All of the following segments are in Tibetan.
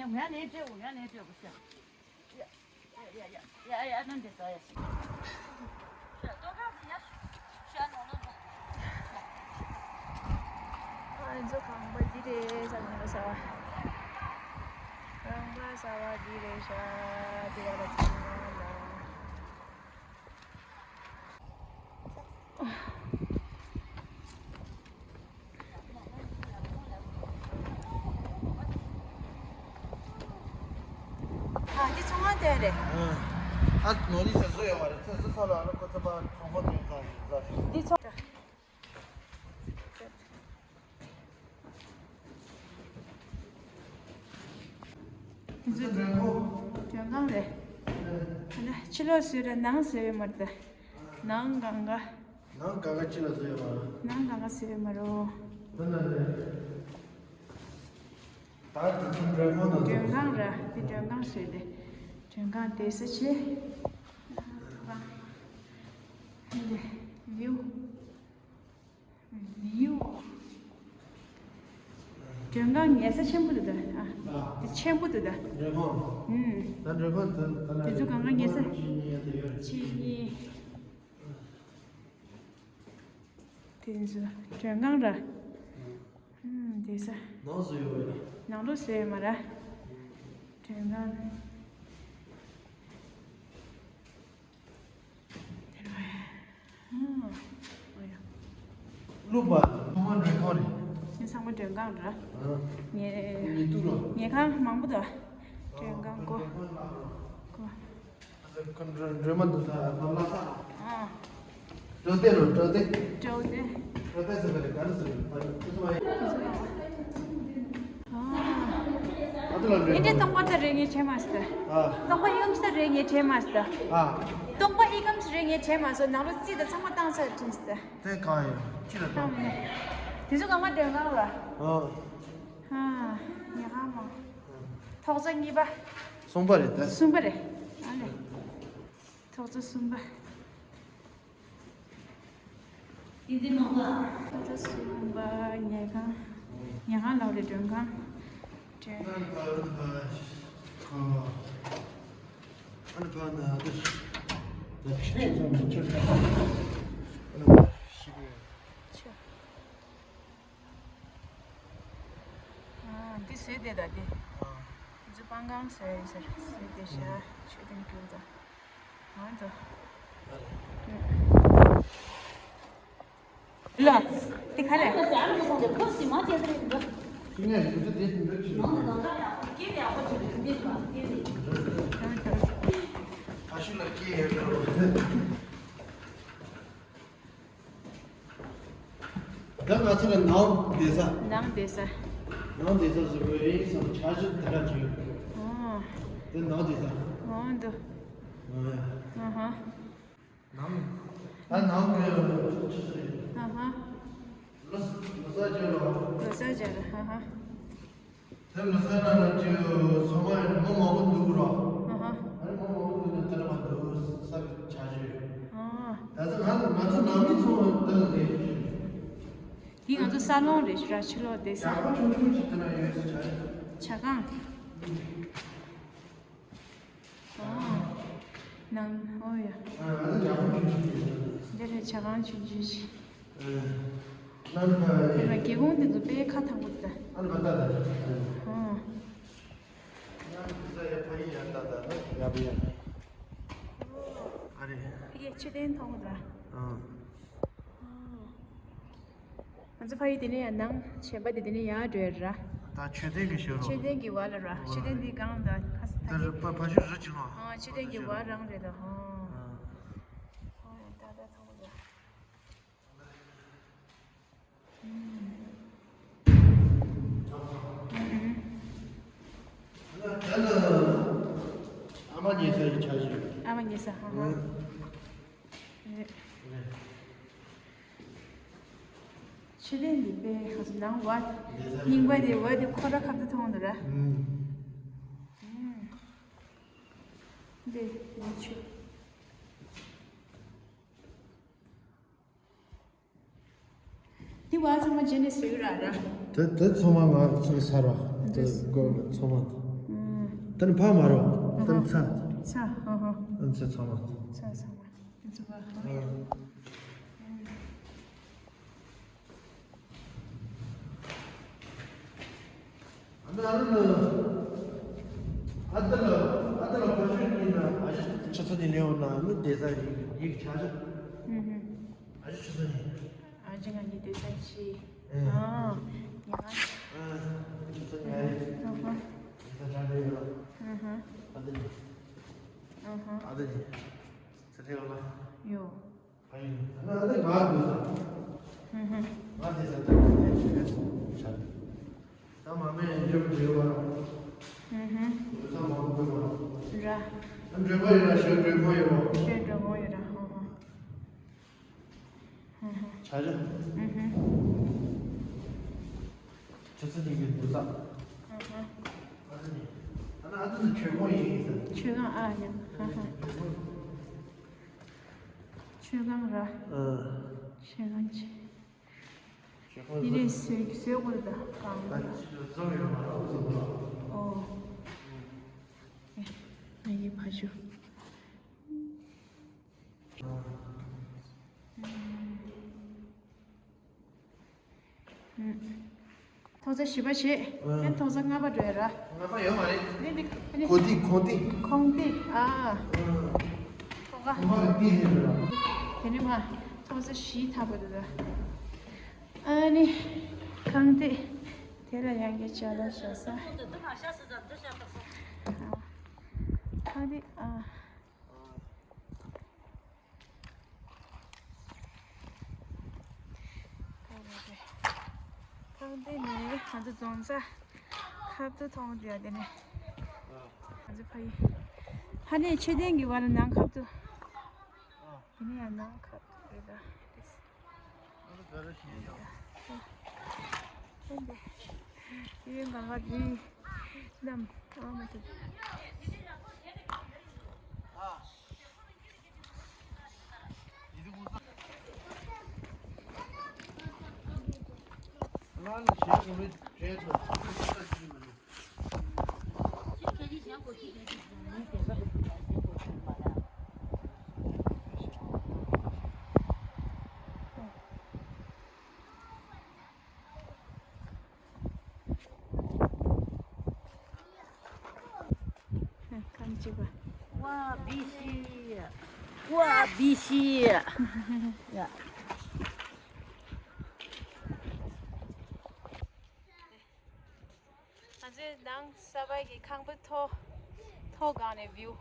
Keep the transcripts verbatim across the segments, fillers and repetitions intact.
ང་ནས་སྤྲད་འོ་ང་ནས་སྤྲད་འོ་ཤ། ཡ་ཡ་ཡ་ཡ་ཡ་ཡ་ནང་འདི་ཟ་ཡ་ཤ། ཤ་ཏོ་ཁ་ཟི་ཡ་ཤ་ནོ་ནོ་ནོ། ཨ་ཚོ་ཁང་པ་འདི་རེད་ས་ཁང་པ་ཟ་བ། ཁང་པ་ཟ་བ་འདི་རེད་ཤ་འདི་བ་ལ་ཚང་མ་ལ། ཨ་འདི་ཚོང་ཁང་དེ་རེད། ཨ་ནོ་ལི་ཟེར་བཟོ་ཡོད་མ་རེད་ཚེ་སི་ས་ལ་ཨ་ནི་ཁོ་ཚོ་པ་ཚོང་ཁང་དེ་ཟ་ཟ་ཤོག་འདི་ཚོ། འདི་ཚོ་མགྲོན་ཁང་རེད། ཨ་ནི་ཕྱི་ལོགས་བཟོས་རེད་ནང་བཟོས་ཡོད་མ་རེད། ནང་གང་ག་ནང་གང་ག་ཕྱི་ལ་བཟོས་ཡོད་མ་རེད། ནང་གང་ག་བཟོས་ཡོད་མ་རེད། ད་ལྟ་ནས་ད་དེ་ཚོ་མགྲོན་ཁང་ནང་མགྲོན་ཁང་ར་དེ་མགྲོན་ཁང་བཟོས་ཏེ་མགྲོན་ཁང་བསྡད་ས་ཆེ། འདི་བིའུ། བིའུ། མགྲོན་ཁང་ཉལ་ས་ཆེན་པོ་འདུག་ད། ཨ། དེ་ཆེན་པོ་འདུག་ད། མགྲོན་ཁང་། ཨུམ། ད་མགྲོན་ཁང་དེ་ད་ལ་དེ་ཚོ་གང་ག་ཉལ་ས། གཅིག་གཉིས་དེ་ཡོད་རེད། གཅིག་གཉིས། དེ་ཚོ་མགྲོན་ཁང་ར། ཨུམ། བསྡད་ས། ནང་བཟོས་ཡོད་རེད། ནང་ལོགས་བཟོས་ཡོད་མ་ར། མགྲོན་ཁང་། ཨ། ཨོ་ཡ། བླུགས་པ་ཚང་མ་མགྲོན་ཁང་རེད། ངས་ཚང་མ་མགྲོན་ཁང་རེད། ཨ། ངས་མི་འདུག་རོ། ངས་ཁང་མང་པོ་འདུག་མགྲོན་ཁང་གོ་གོ་ཁོ་མགྲོན་མགྲོན་མ་འདུག་ས་ལ་ས། ཨ། ཀྲོ་ཏེ་རོ་ཀྲོ་ཏེ། ཀྲོ་ཏེ། ཀྲོ་ཏེ་ཟེར་བ་རེད་ག་རེ་ཟེར་བ་རེད་ཨ། ཨ་དེ་ལ་འདྲེ་སྟོང་པ་ད་རེ་ངས་བྱས་མ་སྟེ། ཨ། སྟོང་པ་ཡིག་སྐམ་ས་རེ་ངས་བྱས་མ་སྟེ། ཨ། སྟོང་པ་ཡིག་སྐམ་ས་རེ་ངས་བྱས་མ་སོང་ནང་ལོ་རྩིས་ད་ཚང་མ་བཏང་ཚར་དྲན་སྟེ། དེ་གང་ཡིན་ཅི་ལ་བཏང་མིན་ནས། དེ་ཚོ་གང་མ་འདྲེན་གང་ལ། ཨ། ཨ། ཉལ་ཁང་མ། ཐོག་ཚ་གཉིས་པ། གསུམ་པ་རེད་ད། གསུམ་པ་རེད། ཨ་ལེ། ཐོག་ཚ་གསུམ་པ། ཏི་ཏི་མོ་ག་ད་ལྟ་གསུམ་པ་ཉལ་ཁང་། ཉལ་ཁང་ལབ་རེད་མགྲོན་ཁང་། མགྲོན། ཨ་ནི་ཕ་ན་དེ། ད་ཆུ་ཚོད་ཚང་མ་ཆུ་ཚོད་ཚང་མ་ཤི་གི་ཡོད། ཆུ། ཨ། འདི་བཟོས་བསྡད་ད་འདི། ཨ། འདི་ཚོ་སྤང་གང་བཟོས་ཡིན་ཟེར་བཟོས་བསྡད་ཤག་ཆོས་ལྡན་སྐྱུར་ད། ཨ་འདི། ལ། འདི་ག་རེ། ཨ་ཤུ་ལ་སྐྱེས་ཡོད་འགྲོ། ད་ང་ཚོ་ལ་ནང་བསྡད་ས། ནང་བསྡད་ས། ནང་བསྡད་ས་ཟེར་བའི་ཡིན་ཙང་འཆར་གཞི་དེ་འདྲ་བྱས་ཡོད། ཨོ། དེ་ནང་བསྡད་ས། ཨོ་འདུག་ཨ་ཧ། ནང་། ད་ནང་གི་ཆུ་ཚོད་ཡིན། ཨ་ཧ། ལོ་ལོ་གསར་བརྗོད་རོགས། ལོ་གསར་བརྗོད་རོགས། ཨ་ཧ། དེ་ལོ་གསར་ནང་ལ་ཅིག་ཚང་མ་མི་མང་པོ་འདུག་རོགས། ཨ་ཧ། ཨ་ནི་མི་མང་པོ་འདུག་ན་དེ་ལ་མ་འདུག་ས་གི་འཆར་གཞི་ཡོད། ཨ། ད་ཚོ་ང་ང་ཚོ་ནང་མི་ཚོ་དེ་ལ་ལས་ཀྱི་ཡོད། འདི་ང་ཚོ་ས་ལོང་རེད་ཤག་ར་ཕྱི་ལོགས་བསྡད་ས། ཇ་ཁང་ཆུང་ཆུང་ཞིག་དེ་ན་ཡོད་ས་ཆ་རེད། ཇ་ཁང་། ཨོ། ནང་ཨོ་ཡ། ཨ་ང་ཚོ་ཇ་ཁང་ཆུང་ཆུང་ཞིག་ཡོད་ས། འདི་རེད་ཇ་ཁང་ཆུང་ཆུང་ཞིག་ཨ་ནི་ཕ་ཡི། ཨ་ལ་སྒེའུ་ཁུང་དེ་ཚོ་དཔེ་ཁ་ཐང་པོ་འདུག་ཨ་ནི་ཕ་ཏ་ཏ་རེད། ཨོ། ང་ཚོ་ས་ཡ་ཕ་ཡི་ཡ་ཏ་ཏ་ནི་ཡ་བི་ཡ། ཨ་རེད། ཕ་གིའི་མཆོད་རྟེན་མཐོང་གི་འདུག་ཨ། ཨོ། ང་ཚོ་ཕ་ཡུལ་དེ་ནས་ཡར་ནང་བྱེམ་པ་དེ་དེ་ནས་ཡར་འགྲོ་ཡ་ར། ད་མཆོད་རྟེན་གྱི་ཤོ་རོ། མཆོད་རྟེན་གྱི་བར་ལ་ར། མཆོད་རྟེན་འདི་སྒང་ད་ཁ་ས་ད་ད་གི་ཕ་ཕ་ཤུ་རི་ཅི་ནོ། ཨ་མཆོད་རྟེན་གྱི་བར་རང་རེད་ད་ཧོ། ཨ། ཧོ་ཡ་ད་ད་ཚང་མ་ད། ཨུམ། ཨུམ། ད་ལ་ཨ་མ་ཉལ་ས་ཡི་ཆ་ཞིག་ཨ་མ་ཉལ་ས་ཧ་ཧ། ཨུམ། རེད། ཕྱི་ལན་འདི་པའི་ང་ཚོ་ནང་བ། རྙིང་པ་དེ་བ་དེ་ཁོ་ར་ཁབ་ཏུ་མཐོང་འདུག་ར། ཨུམ། ཨུམ། འདི་ནི་ཆུ། འདི་བ་ཚང་མ་རྗེས་ནས་བཟོས་ར་ར། དེ་དེ་ཚང་མ་ང་ཚོའི་ས་ར། དེ་དགོས་ཚང་མ། ད་ནི་ཕ་མ་རོ། ད་ནི་ཚ། ཚ། ཧ་ཧ། ད་ནི་ཚ་ཚང་མ། ཚ་ཚང་མ། ཚ་ཚང་མ། ཨ་ནི་ཨ་ནི་ཨ་ཏི་ལ་ཨ་ཏི་ལ་ཕ་ཤུལ་ཡིན་ན་ཨ་ཅག་ཆུ་ཚོད་ནས་ལེན་འོང་ན་ནི་བསྡད་ས་ཡིག་ཡིག་ཆ་ཆ། ཨ་ཅག་ཆུ་ཚོད་ནས། ཨ་ཅག་ང་གཉིས་བསྡད་ས་ཆི། ཨ། ཉི་མ། ཨ། ཆུ་ཚོད་ཉལ་རེད། ཨ་ཧ། བསྡད་ས་ཆ་འདྲ་ཡོད་ར། ཨ་ཧ། ཨ་ཏི་ནས། ཨ་ཧ། ཨ་ཏི་ནས། ཚ་ཐལ་ལ། ཡོ། ཨ་ཡིན། ཨ་ནི་ཨ་ཏི་ང་འདུག་ས། ཨ་ཧ། ང་བསྡད་ས་ད་ང་བསྡད་ཆོག་གི་ཆ། ད་མ་མེད་འཇོག་འཇོག་བ། ཧུམ་ཧུམ། ས་མང་པོ་དགོས་པ། ར། ཨ་འགྲོ་མ་ཡོད་ན་ཞོལ་འགྲོ་མ་ཡོད་པ། ཞོལ་འགྲོ་མ་ཡོད་ར། ཧུམ་ཧུམ། ཧུམ་ཧུམ། ཆ་རེ། ཧུམ་ཧུམ། ཆུ་ཚོད་གཉིས་ཀྱི་འདུག་ས། ཧུམ་ཧུམ། ཨ་ཙི་ནི། ཨ་ན་ཨ་ཙི་ནི་ཆོས་མོ་ཡིན་ཡིན་ས། ཆོས་ཁང་ཨ་ཡ། ཧུམ་ཧུམ། ཆོས་ཁང་ར། ཨ། ཆོས་ཁང་ཆེ། ཡིན་ནའི་བཟོས་བཟོས་དགོས་རེད་ད་གང་ལ། ཨོ། ཨེ། ང་ཡི་ཕ་ཆུ། ཐོག་ས་བཞི་པ་བྱེད། ཨེ་ཐོག་ས་ལྔ་པ་འགྲོ་ཡ་ར། ལྔ་པ་ཡོད་མ་རེད། ནི་འདི་ནི་ཁོང་ཏི་ཁོང་ཏི། ཁོང་ཏི་ཨ། ཐོག་ཁ། ཁོང་ཁ་གི་ཏི་ནི་ར། དེ་ནི་མ་ཐོག་ས་བཞི་ཐག་པ་འདུག་ད། ཨ་ནི། ཁང་བདེ། དེ་ལ་ཡང་གི་ཅ་ལག་བཞག་ས། ཁང་བདེ་ཨ། ཁང་བདེ་ནི་ང་ཚོ་རྫོང་ས་ཁབ་ཏུ་མཐོང་དེ་དེ་ནི། ང་ཚོ་ཕ་ཡི། ཧ་ནི་མཆོད་རྟེན་གྱི་བར་ནང་ཁབ་ཏུ། དེ་ནས་ཡང་ནང་ཁ་རེད་ད། ཡིན་ང་ང་རི་ནམ་ཨ་མ་ཐུབ། ང་ལ་བྱེད་དགོས་མེད་བྱས་ཐོག་ཁམས་གཅིག་པ། ཝ་བི་ཤི། ཝ་བི་ཤི། ཡ། ང་ཚོའི་ནང་ས་བའི་གི་ཁང་པ་མཐོ་མཐོ་སྒང་ནས་བིའུ།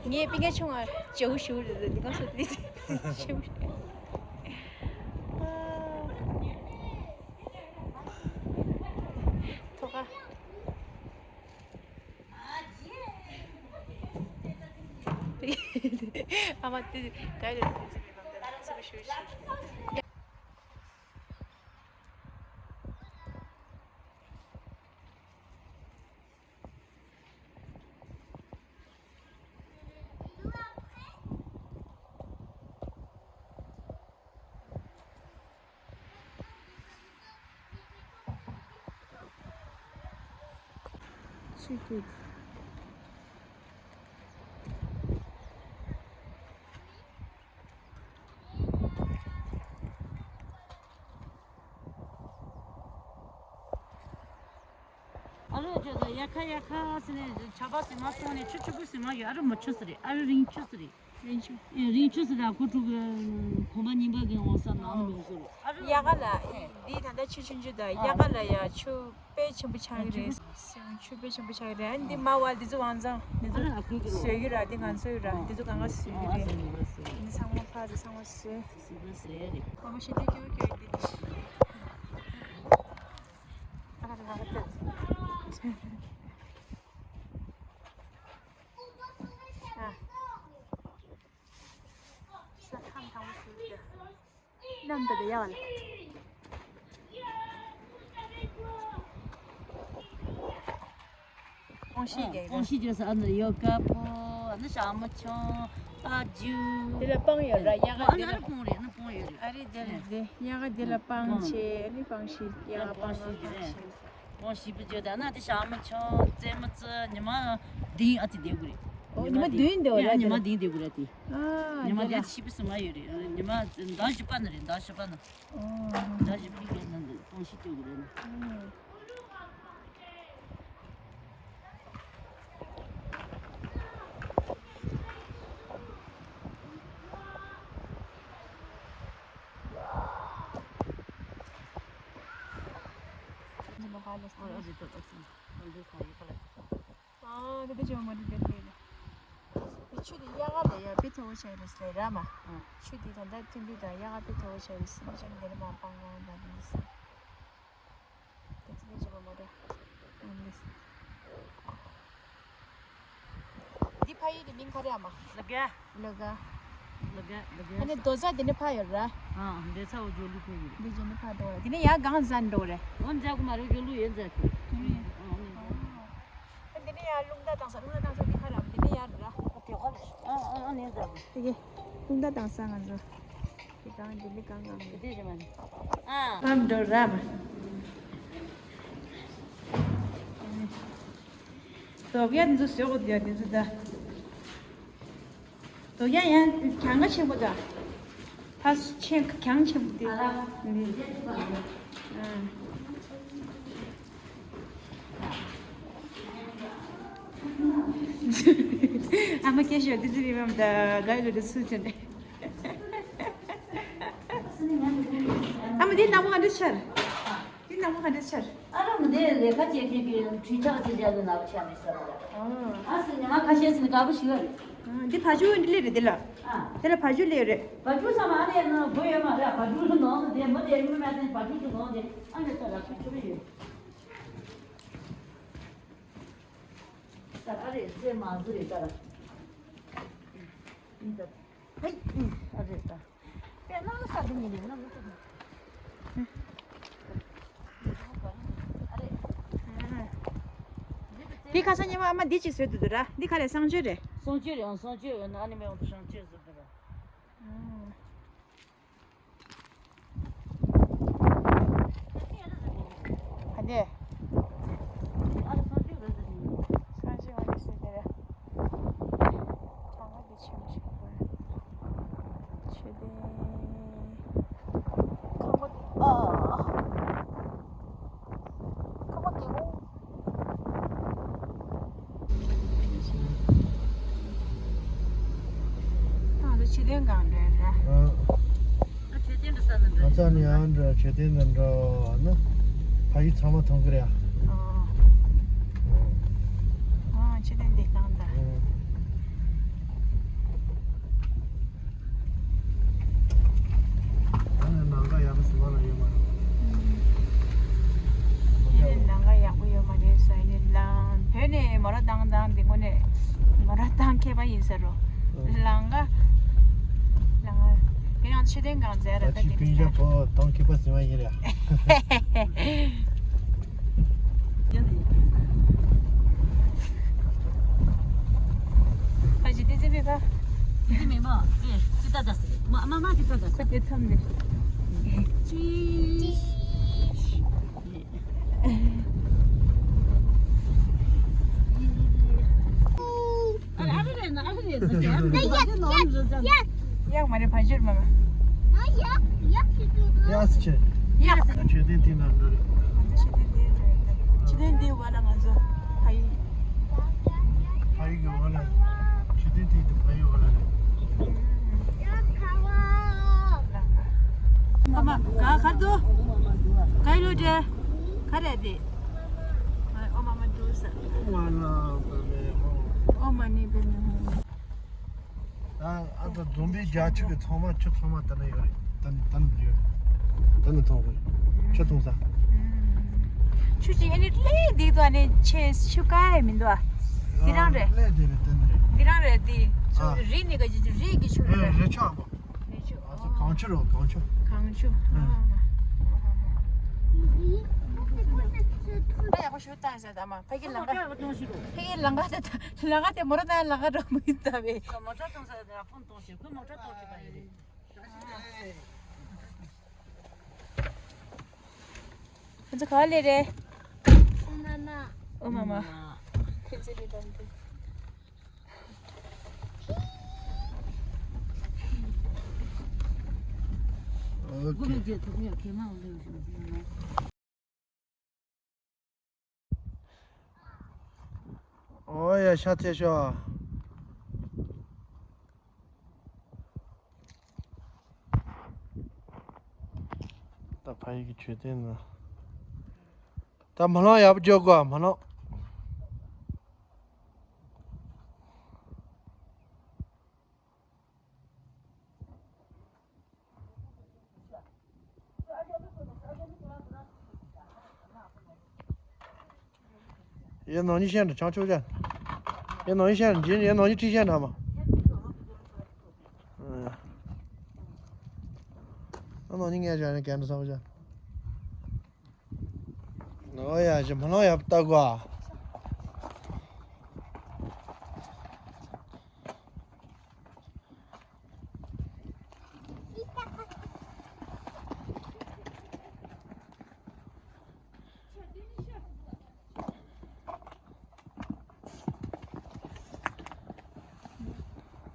ངས་པི་ཀ་ཆུང་ང་ཇའུ་ཞུ་རེད་འདི་ག་སོ་དེ་ཞུ་ཐོ་ཁ། ཨ་མ་དེ་ག་རེ་རེད་དེ་ཚོ་མི་ལབ་དེ་ཚོ་ཞུ་ཞུ། ཆུ་སྐྱེས། ཨ་རོ་ཅོ་ད་ཡ་ཁ་ཡ་ཁ་ཟེར་ནས་ཇ་པ་ཟེར་མ་སོང་ནས་ཆུ་ཆུ་གུ་ཟེར་མ་ཡོད། ཨ་རོ་མ་ཆུ་ཟེར་རེད། ཨ་རོ་རིང་ཆུ་ཟེར་རེད། རིང་ཆུ། ཨེ་རིང་ཆུ་ཟེར་ར་ཁོ་ཕྲུ་གུ་གོམ་པ་རྙིང་པ་གི་འོང་ས་ནང་ལ་མི་འོང་ཟེར་རེད། ཨ་རོ་ཡ་ག་ལ་འདི་ད་ལྟ་ཆུ་ཆུང་ཆུ་ད་ཡ་ག་ལ་ཡ་ཆུ་དཔེ་ཆེན་པོ་ཆགས་ཀྱི་རེད། ཆུ་དཔེ་ཆེན་པོ་ཆགས་ཀྱི་རེད། ཨ་ནི་འདི་མ་བ་འདི་ཚོ་བང་ཚང་འདི་ཚོ་ཨ་རོ་ཨ་ཁུ་གི་རོ། བཟོས་ཀྱི་ར་འདི་ང་ཚོའི་ར་འདི་ཚོ་གང་ག་བཟོས་ཀྱི་རེད། འདི་ཚང་མ་ཕ་ཚོ་ཚང་མ་བཟོས། སི་པ་སི་རེད། ཨོ་མ་ཤི་དེ་ཀྱོ་ཀྱོ་དེ་དེ་ཤི། ཨ་ཁ་ཁ་ཁ་ཏེ། ཨ། ས་ཁམས་ཐང་ཤུ་ཏེ། ནམ་ད་དེ་ཡ་ལ། ཨོང་ཤི་རྒྱལ་ཨོང་ཤི་རྒྱལ་ས་ཨ་ནི་ཡོད་དཀར་པོ་ཨ་ནི་ཞྭ་མོ་ཆུང་ ཨ་ཇུ། དེ་ལ་སྤང་ཡོད་ར། དབྱར་ཁ་ཨ་དེ་ན་ལ། ར་སྤང་རེད། ན་སྤང་ཡོད་རེད། ཨ་རེད། དེ་རེད། དེ་དབྱར་ཁ་དེ་ལ་སྤང་བྱས། ཨ་ནི་སྤང་ཤིང་། དབྱར་ཁ་སྤང་ང་སྤང་ཤིང་། སྤང་ཤིང་བུ་བརྗོད་ད་ན་དེ་ཞག་མ་ཆུང་། རྩེད་མོ་རྩེ། ཉི་མ་བདུན་ཨ་ཙི་བསྡད་དགོས་རེད། ཨོ། ཉི་མ་བདུན་བསྡད་དགོས་རེད། ཉི་མ་བདུན་བསྡད་དགོས་རེད་དེ། ཨ་ཉི་མ་དེ་བདུན་ལ་ཤི་བུ་སུ་མ་ཡོད་རེད། ཉི་མ་ཟླ་བཞི་པ་ན་རེད། ཟླ་བཞི་པ་ན། ཨོ། ཟླ་བཞི་པའི་ནང་དུ་སྤང་ཤིང་བསྡད་དགོས་རེད། ཨོ། ཨ། དེ་དེ་ཅོ་མ་དེ་དེ་དེ་ནི། དེ་ཆུ་དེ་དབྱར་ཁ་ལ་ཡ་དཔེ་མཐོ་བོ་ཆགས་རེད་ཟེར་ར་མ། ཨ། ཆུ་དེ་ད་ལྟ་ཐིམ་ཕུག་དང་དབྱར་ཁ་དཔེ་མཐོ་བོ་ཆགས་རེད་ཟེར་ནས་ཅང་དེ་ནི་མ་སྤང་སྤང་ད་དེ་ནི་ཟེར། དེ་དེ་དེ་ཅོ་མ་དེ། ཨ་ནི། འདི་ཕ་ཡུལ་གྱི་མིང་ག་རེ་ཨ་མ། ལ་ག་ལ་ག་ལ་ག་ལ་ག་ཨ་ནི་རྡོ་རྩ་དེ་ནི་ཕ་ཡོད་ར། ཨ། འདི་ཚ་བོ་ཇོ་ལུ་ཕུ་ཡོད། འདི་ཇོ་ནི་ཕ་དོ་ར། དེ་ནི་ཡ་གང་ཟན་འགྲོ་རེད། འོ་འཛག་གི་མ་རེད། ཇོ་ལུ་ཡོད་འཛག་གི། ཨ་ནི། ཨ་ནི། ཨ་འདི་ནི་ཡ་རླུང་རྟ་བཏང་ས། རླུང་རྟ་བཏང་ས་འདི་ཁ་ར། འདི་ནི་ཡ་ར། དེ་ཁ་ལ། ཨ་ཨ་ཨ་ནི་འཛག་གི། དེ་གི་རླུང་རྟ་བཏང་ས་ང་ཚོ། དེ་གང་འདི་ནི་གང་གང་། དེ་དེ་རེད་མ་རེད། ཨ། ཕམ་འགྲོ་ར་མ། དོག་ཡ་འདི་ཚོ་ཟོག་གོ་དེ་ཡ་འདི་ཚོ་ད། དོག་ཡ་ཡ་གྱང་ང་ཆེན་པོ་ད། ཕ་ཆེན་གྱང་ཆེན་པོ་དེ། ཨ་ར། འདི། ཨ། ཨ་མ་སྐད་ཤོད། དེ་ཚོ་རི་བམ་ད་ག་ཡོད་དེ་སུ་ཆེན་དེ། ཨ་མ་དེ་ནག་པོ་ག་འདྲ་ཆར། དེ་ནག་པོ་ག་འདྲ་ཆར། ཨ་རམ་འདི་ལས་ཀ་བྱེད་མཁན་གྱི་ཁྲུས་ཆག་ཟེར་བྱ་ལ་ནག་པོ་ཆགས་མེད་ཟེར་བ། ཨ་སི་ཉི་མ་ཁ་ཤས་ཟིན་དཀར་པོ་ཞིག་ཡོད་རེད། ཨ་འདི་བ་ཕྱུགས་འདི་ལས་རེད་འདི་ལ། ཨ། དེ་ལ་བ་ཕྱུགས་ལས་རེད། བ་ཕྱུགས་ཚང་མ་ཨ་ནི་ན་དགོས་ཡོད་མ་རེད། བ་ཕྱུགས་ལ་ནང་དུ་དེ་མོ་དེ་ཡོད་མ་དེ་བ་ཕྱུགས་ཀྱི་ནང་དེ་ཨ་ནི་ས་ར་ཁུ་ཆུ་རེ་ཡོད། ད་ཨ་རེ་ཚེ་མ་ཟུ་རེད་ད་ར། ཨིན་ད། ཧེ། ཨ་རེད་ད། དཔེ་གནམ་ལོ་ས་དེ་ཉིན་རེད། གནམ་ལོ་ས་དེ། ཨ་རེད། དེ་ཁ་སང་ཉི་མ་ཨ་མ་འདི་ཅིག་བཟོས་འདུག་ར། འདི་ག་རེ་གསང་སྤྱོད་རེད། གསང་སྤྱོད་རེད། ཨང་། གསང་སྤྱོད་ཡོད་ན་ཨ་ནི་མེད་འོང་དུ་གསང་སྤྱོད་བཟོས་འདུག་ར། ཨ་ནི། ཨ་ནི་གསང་སྤྱོད་བཟོས་འདུག་ར། གསང་སྤྱོད་ཨ་ནི་བཟོས་འདུག་ར། ཁང་པ་འདི་ཆེན་པོ་ཞིག་དགོས། མཆོད་རྟེན། ཁང་པ་འདི། ཨ། ཁང་པ་འདི་འོ། ད་ང་ཚོ་མཆོད་རྟེན་སྒང་འགྲོ་ཡ་ར། ཨ། ཨ་མཆོད་རྟེན་འགྲོ་ས་ན་འགྲོ། ང་ཚོ་ནི་ཡང་འགྲོ། མཆོད་རྟེན་ནང་འགྲོ་ན་ཕ་ཡུལ་ཚང་མ་མཐོང་གི་རེད་ཨ། ཨོ། ཨོ། ཨ་མཆོད་རྟེན་འདི་སྒང་ད། ཨོ། ཨ་ནི་ལམ་ཁ་ཡག་པོ་ཞིག་བ་ལ་ཡོད་མ་རེད། ཨ་ནི་ལམ་ཁ་ཡག་པོ་ཡོད་མ་རེད་ཟེར་ནས་ལམ་བོད་ནས་མོ་ཊ་བཏང་སྟངས་འདི་དངོས་གནས་མོ་ཊ་བཏང་མཁས་པ་ཡིན་ས་རོ། ལམ་ཁ། ལམ་ཁ། དེ་ཡང་མཆོད་རྟེན་སྒང་མཛད་ར། ད་ད་ཅི་དེ་སྤུན་ཀྱག་པོ་གཏོང་མཁས་པ་ཟེར་བ་ཡིན་རེད། ཁ་ཅིག་དེ་ཚེ་མེད་པ། དེ་ཚེ་མེད་མ། ཨེ་ཅི་ད་ད་ཟེར། མ་མ་མ་ཅི་ད་ད་ཟེར། ཁ་དེ་མཚམས་ནས། ཅི། ཨ་རེ་ཨ་རེ་རེད་ན་ཨ་རེ་རེད་ན། ཡ་ཡ་ཡ་ཡ། ཡག་མ་རེད་བ་ཇུར་མ་མ། ཡག་ཡག་ཞིག་འདུག་ཡག་ཟེར་ཆེ། ཡག་ཟེར། མཆོད་རྟེན་དེ་ན་འགྲོ་རེད། ང་ཚོ་མཆོད་རྟེན་དེ་འགྲོ་རེད། མཆོད་རྟེན་དེ་བ་ལ་ང་ཚོ་ཕ་ཡུལ། ཕ་ཡུལ་གྱི་བ་ལ། མཆོད་རྟེན་དེ་དུ་ཕ་ཡུལ་བ་ལ་རེད། ཨ་མ་ག་གར་འདུག་ག་ཡི་ལོ་འདྲེ། ག་རེད་དེ། ཨོ་མ་མ་འདུག་ས། ཨོ་མ་ན་པེ་མེ་ཧོ། ཨོ་མ་ནི་པེ་མེ་ཧོ། ཨ་ཨ་ད་འཛོམས་པའི་རྒྱ་ཆུ་གི་ཚང་མ་ཆུ་ཚང་མ་ད་ནི་ཡོད་རེད། ད་ནི་ད་ནི་ཡོད་རེད། ད་ནི་མཐོང་གི་རེད། ཆུ་འཐུང་ས། ཆུ་ཅིག་ཨ་ནི་ལས་འདི་ཚོ་ཨ་ནི་ཆེ་ཆུ་ཀ་ཡ་མི་འདུག་ཨ། འདི་རང་རེད། ལས་འདི་རེད། ད་ནི་རེད། འདི་རང་རེད། འདི་ཆུ་རི་ནི་ག་ཅི་རི་གི་ཆུ་རེད། རི་ཆུ་ཨ་མ། རི་ཆུ། ཨ་ཚོ་གངས་ཆུ་རེད། གངས་ཆུ། གངས་ཆུ། ཨ། ད་ཡག་པོ་ཞུ་བཏང་ཟེར་ད་མ་ཕ་གི་ལང་ཀ་ཕ་གི་ལང་ཀ་དེ་ལང་ཀ་དེ་མོ་ར་ད་ལང་ཀ་འགྲོ་མི་ཡིན་ད་བས། མོ་ཊ་གཏོང་ས་ཡག་པོ་གཏོང་ཞིག་ཁོས་མོ་ཊ་གཏོང་ཤེས་པ་ཡིན། ཁྱེད་ཚོ་ག་པར་སླེབས་རེད། ཨོ་མ་མ། ཨོ་མ་མ། ཁྱེད་ཚོ་རེད་དམ་དུ། ཨོ་ཁེ། ཨོ་ཡ་ཤ་ཚེ་ཤོ། ད་ཕ་ཡི་གི་མཆོད་རྟེན་ན། ད་མ་ལོང་ཡག་པོ་འཇོག་དགོས་མ་ལོང་། ཡེ་ནང་ཉི་ཤན་དུ་ཆང་ཆོག་ཅན། ཡེ་ནང་ཉི་ཤན་དུ་འཇིན་ཡེ་ནང་ཉི་ཁྲི་ཤན་དུ་མ། ཨ་ནང་ཉི་ངས་ཅན་ནི་གན་དུ་སོང་ཅན། ཨོ་ཡ་ཅི་མ་ལོང་ཡ་ལྟ་གོ།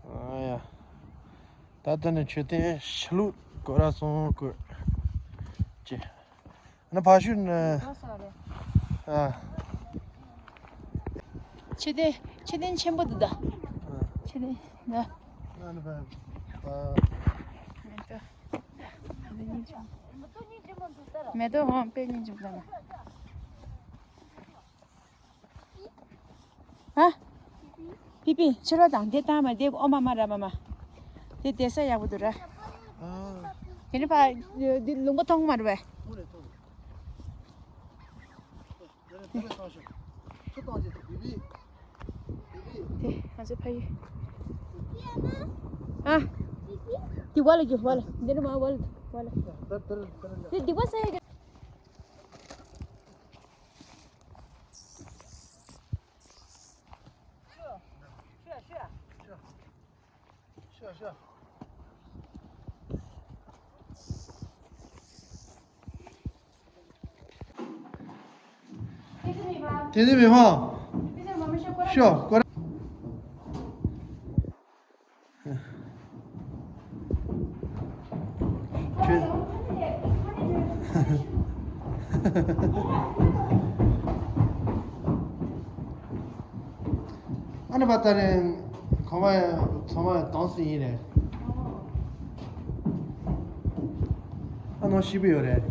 ཨ་ཡ། ད་ལྟ་ནས་མཆོད་རྟེན་ཕྱི་ལུགས་སྐོར་ར་སོང་དགོས། ཅི། ན་ཕ་ཤུ་ན། ཨ། མཆོད་རྟེན་མཆོད་རྟེན་ཆེན་པོ་འདུག་ད། མཆོད་རྟེན་ད། ན་ན་ཕ་ཕ། མེ་ཏོག་ཧོང་པེ་ཉིན་ཅུག་ད་ན། ཨ། པི་པི་ཕྱི་ལོགས་དང་དེ་བཏང་མ་དེ་ཨོ་མ་མ་ར་མ་མ། དེ་དེ་ས་ཡག་པོ་འདུག་ར། དེ་ནི་ཕ། དེ་ལུང་པ་མཐོང་མ་རུ་བས། དེ་ང་ཚོ་ཕ་ཡུལ། ཨ། དེ་བ་ལ་རྒྱུ་བ་ལ་འདི་ནི་མ་བ་ལ་བ་ལ། དེ་སྡིག་པ་ས་ཡ་རྒྱུ། དེ་ནི་མི་མང་། ཤོ་ཀོ་ར། ཁྱོད། ཨ་ནི་བ་ད་རེ་ཁོ་མ་ཚང་མ་དྭངས་སུ་ཡིན་རེད། ཨ་ནང་ཤི་བི་ཡོད་རེད།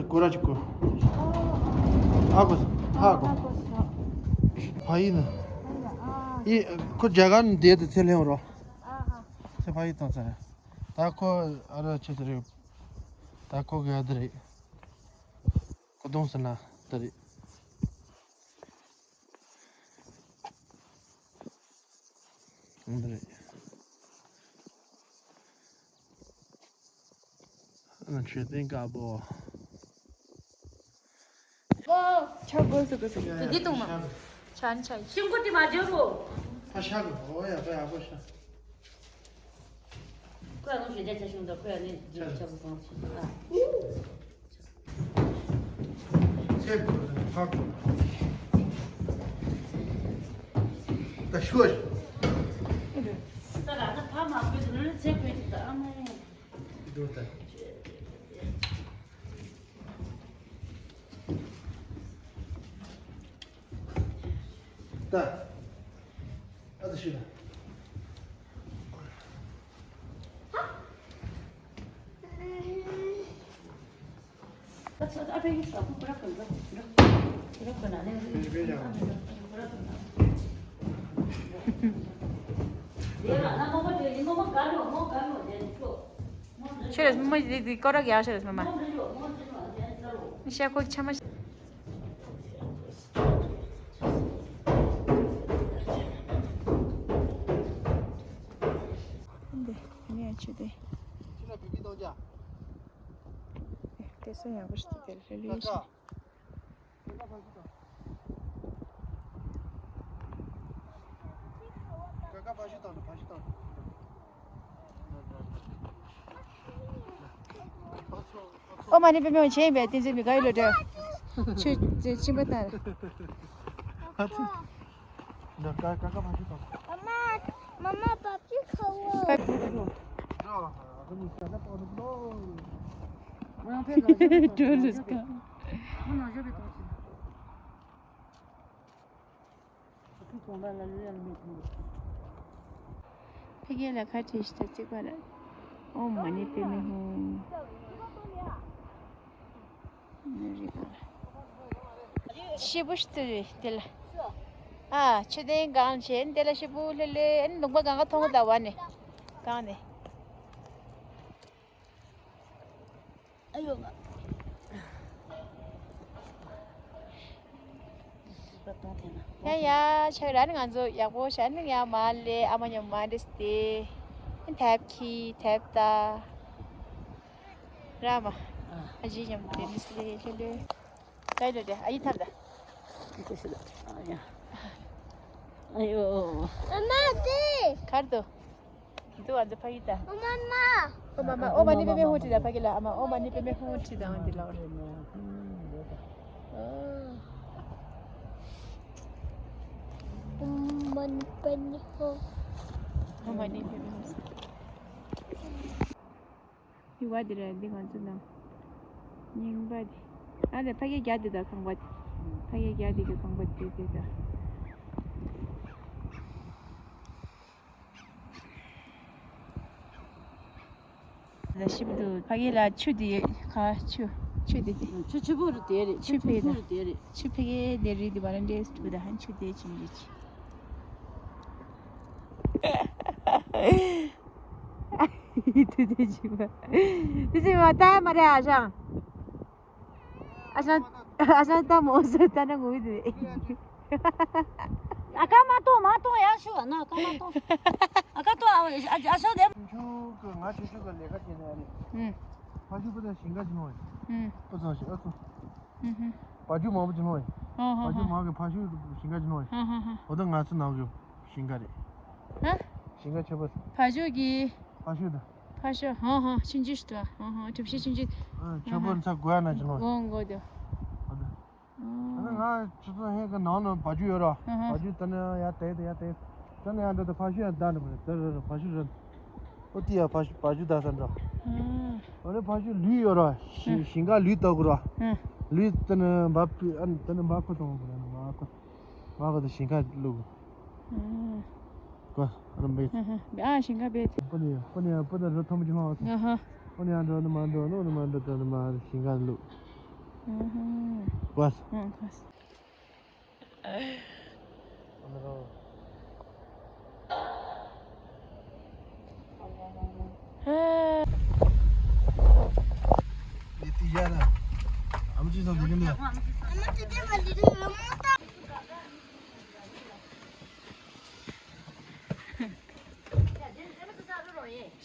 ཀོ་ར་ཅི་ཀོ། ཨ་ཀོ་ཧ་ཀོ། ཕ་ཡིན་ན། ཡི་ཁོ་རྒྱ་གར་ནས་བསྡད་དུ་ཚེ་ལེན་རོ། ཚེ་ཕ་ཡིན་བཏང་ཚར། ད་ཁོ་ཨ་ར་ཆེ་ཚེ་རེད། ད་ཁོ་གི་ཨ་དི་རེད། ཁོ་གདོང་ཟེར་ན་ད་རེད། འདི་རེད། ཨ་མཆོད་རྟེན་དཀར་པོ། ཆ་དགོས་སུ་དགོས་སུ་དེ་འདི་གཏོང་མ། ཆ་ནི་ཆ་ཤིང་ཀུ་དེ་མ་འཇོག་རོ། ཕ་ཤ་གི་ཨོ་ཡ་པ་ཡ་པོ་ཤ། ཁོ་ཡ་ལོ་ཞེ་རྒྱ་ཆ་ཤིང་དང་ཁོ་ཡ་ནི་ཆ་ཆ་བུ་སང་ཆ། ཚེ་ཕག་ད་ཤོད། ད་ར་ད་ཕ་མ་བོས་ནི་ཚེ་བོས་ཀྱི་ད་ཨ་མ་ཡིན། འདུག་ད། ད། ཨ་ད་ཤོད་ད། ཤེས་རེད་མོ་འདི་འདི་སྐོར་ར་ཡག་ཤེས་རེད་མོ་མ། ཤ་ཁོག་ཆ་མ། ཤ་ཁོག་ཆ་མ། ཆེ་དེ། ཁྱི་ལ་བི་བི་གཏོང་རྒྱ། དེ་སོ་ཡང་བར་དུ་དེར་ལྷོད་ལྷོད་ཤིག་ཨོ་མ་ནི་པེ་མེ་ཆེ་ཡིན་པས་བསྟན་འཛིན་མི་དགའ་ཡོད་ལོ་འདྲ། ཆུ་ཆིན་པ་ལྟར། ད་ཀ་ཀ་ཀ་ཕ་ཤི་དང་། Mama, mama, papi, come on. ཕ་གི་ལ་ཁ་བྲིས་ཤིག་ད་ཚིག་པ་ལ། ཨོ་མ་ནི་པེ་མེ་ཧུ། ཤི་བོ་ཤི་ཏུ་དེ་ལ། ཨ་ཆུ་ལྡན་གང་བྱས་དེ་ལ་ཤི་བོ་ལེ་ལེ་ཨན་ལུང་པ་གང་ག་མཐོང་གི་ད་བ་ནི། གང་ནི། ཨ་ཡོ། ཡ་ཡ་ཆག་ར་ནི་ང་ཚོ་ཡག་པོ་ཤ་ནི་ཡ་མ་ལེ་ཨ་མ་ཉམ་མ་འདྲེས་ཏེ། ཐེབ་ཁི་ཐེབ་ད། ར་མ། ཨ་ཞི་ཉམ་དེ་ནི་སི་ལེ་ལེ་ལེ། ཀའི་ལེ་ལེ་ཨ་ཡི་ཐབ་ད། ཨ་ཡ། ཨ་ཡོ། ཨ་མ་དེ། གར་དུ། འདུག་ཨ་འདི་ཕ་གི་ད། ཨོ་མ་མ། ཨོ་མ་མ་ཨོ་མ་ནི་པེ་མེ་ཧུང་ཁྲིད་ད་ཕ་གི་ལ་ཨ་མ་ཨོ་མ་ནི་པེ་མེ་ཧུང་ཁྲིད་ད་འོན་འདི་ལ་འོ་རེད། ཨོ་མ་ནི་པེ་མེ་ཧུང་། ཨོ་མ་ནི་པེ་མེ་ཧུང་། ཡུ་བ་འདི་ར་འདི་ང་ཚོ་ནང་རྙིང་པ་འདི། ཨ་ནི་ཕ་གི་རྒྱ་འདི་ད་ཁང་པ་འདི། ཕ་གི་རྒྱ་འདི་གི་ཁང་པ་འདི་འདི་ད། ལ་ཞིབ་ཏུ་ཕ་གི་ལ་ཆུ་དེ་ཁ་ཆུ་ཆུ་དེ་དེ། ཆུ་ཆུ་བུར་དེ་རེད། ཆུ་ཆུ་ཕི་ད་བུར་དེ་རེད། ཆུ་ཕི་གི་དེ་རེད་དེ་བ་ལ་འདྲེས་ཐུག་ད་ཧན་ཆུ་དེ་ཆིན་རེད་ཆི། དེ་དེ་ཆི་བ་དེ་ཆི་བ་ད་མ་རེད་ཨ་ཞང་། ཨ་ཞང་ཨ་ཞང་ད་མོ་སོ་ད་ན་ངུ་དེ། ཨ་ཀ་མ་གཏོང་མ་གཏོང་ཡ་ཤུ་ཨ་ན་ཀ་མ་གཏོང་། ཨ་ཀ་གཏོང་ཨ་ཨ་ཤོ་དེ། ཆུ་གི་ང་ཆུ་ཆུ་གི་ལས་ཀ་བྱེད་ནས་ཨ་ནི། ཨུམ། ཕ་ཤུ་པུ་ད་ཞིང་ཁ་ཅི་མོ་ཡིན། ཨུམ། པུ་ཚང་ཞིག་ཨ་ཚོ། ཨུམ་ཧུམ། བ་ཇུ་མང་པོ་ཅི་མོ་ཡིན། ཧོ་ཧོ་བ་ཇུ་ཧོ། མང་གི་ཕ་ཤུ་ཞིང་ཁ་ཅི་མོ་ཡིན། ཧོ་ཧོ་ཧོ། འོ་ད་ང་ཚོ་ནང་གི་ཞིང་ཁ་རེད། ཧ། ཞིང་ཁ་ཆེ་པོ། ཕ་ཤུ་གི། ཕ་ཤུ་ད། ཕ་ཤུ་ཧོ་ཧོ་ཆུང་ཆུང་ཞིག་ཏུ་ཧོ་ཧོ་གྲུ་བཞི་ཆུང་ཆུང་། ཨ་ཆོས་པོ་ཚ་དགོས་ན་ཅི་ལོ། འོང་དགོས་དོ། ཨ་ད། ཨ་ནི་ང་ཆུ་ཚོད་ཧེ་གི་ནང་ན་བ་ཇུ་ཡོད་ར། ཧ་ཧ། བ་ཇུ་ད་ནི་ཡ་དེ་དེ་ཡ་དེ། ད་ནི་ཡ་འདྲ་དེ་ཕ་ཤུ་ཡ་ད་ནི་མ་རེད་དེ་རེད་རེད་ཕ་ཤུ་རེད། ཨོ་ཏི་ཡ་ཕ་ཤུ་བ་ཇུ་ད་ས་འདྲ། ཨ་ནི་ཕ་ཤུ་ལུས་ཡོད་ར། ཞིང་ཁ་ལུས་ལྟ་དགོས་ར། ལུས་ད་ནི་འབབ་ཨ་ནི་ད་ནི་འབབ་ཁོ་གཏོང་དགོས་ར་ནི་མ་ཁོ། མ་ཁོ་ད་ཞིང་ཁ་བླུགས། ཨ། ཀོ། ཨ་རམ་བེ། ཨ་ཞིང་ཁ་བེ། པོ་ནི་པོ་ནི་པོ་ནི་རི་ཐོམ་གྱི་མ་བ། ཨ་ཧ། པོ་ནི་ཨ་འགྲོ་ནི་མ་འགྲོ་ནོ་ནི་མ་འགྲོ་ཏོ་ནི་མ་ཞིང་ཁ་བླུགས། ཨ་ཧ། ཀོ། ཨ་ཀོ།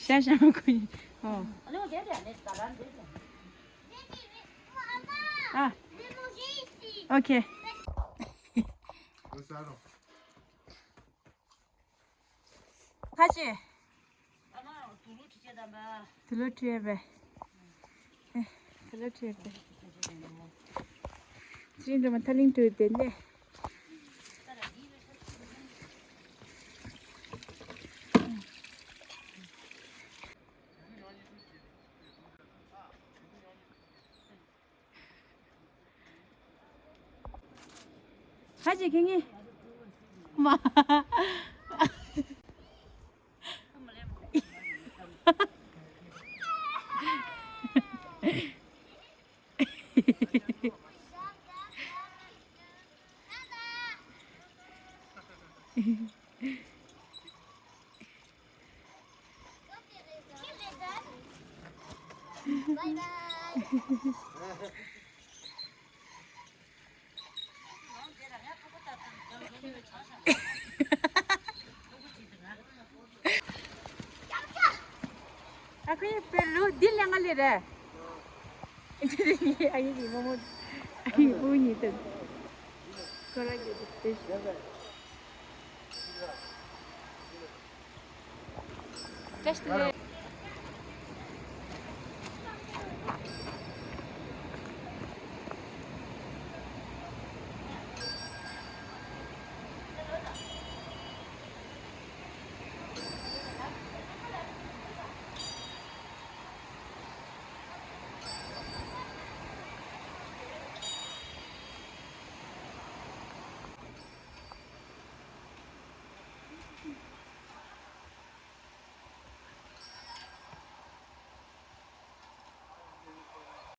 ཤ་ཤ་མ་ཁུ་ཡིན། ཨོ། ཨ། ཨོ་ཁེ། ཁ་ཅིག་དུ་ལོ་ཁྲི་ཡ་བས། དུ་ལོ་ཁྲི་ཡ་བས། ཚེ་རིང་སྒྲོལ་མ་ཐ་ལིང་ཏུ་བསྡད་ནས། ཧ་ཅི་ཁེ་ངེ་མ། རེད། ཨ་ཡེ་གི་རྨོ་མོ། ཨ་ཡེ་བུ་གཉིས་དང་། ཁོ་རང་གི་དེ། བཀྲ་ཤིས་བདེ་ལེགས།